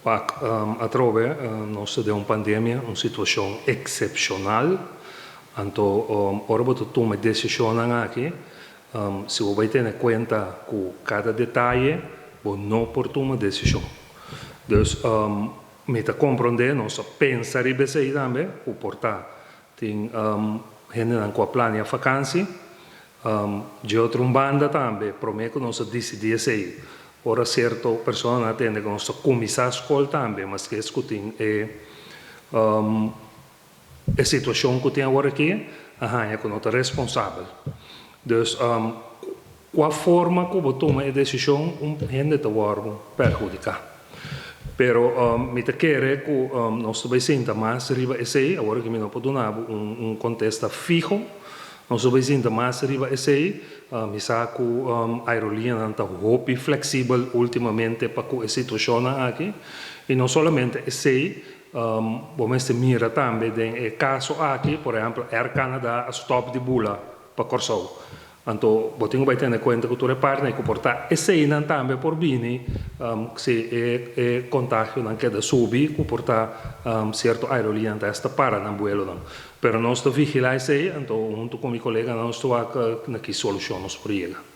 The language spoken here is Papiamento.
Wak, atrobe nos ta den un pandemia, un situashon eksepshonal. Anto ora bo ta tuma e desishonnan aki, si bo bai tene kuenta ku kada detaye, bo no por tuma desishon. Dus mi ta komprondé, nos a pensa riba esei tambe, ku por ta tin hendenan ku a plania fakansi. Dje otro un banda tambe, promé ku nos a disidí esei, ora sierto personanan a tende ku nos ta kuminsá skol tambe, maske es ku tin e situashon ku tin awor aki, a haña ku no ta responsabel. Dus kua forma ku bo tuma e desishon, un hende ta wòrdu perhudiká. Pero mi ta kere ku nos ta bai sinta mas riba esei, awor aki mi no por duna bo un kontesta fiho. Nos ta bai sinta mas riba esei. Mi sa ku aerolíneanan ta hopi fleksibel últimamente pa ku e situashonnan aki. I no solamente esei, bo mester mira tambe den e kaso aki, por ehèmpel Air Canada a stòp di bula pa Kòrsou. Anto bo tin ku bai tene kuenta ku tur e partner ku por ta eseinan tambe por bini si e kontagionan keda subi ku por ta sierto aerolíneanan ta esta para nan buelonan. Pero nos ta vigilá esei, anto huntu ku mi koleganan nos ta wak na ki solushon nos por yega.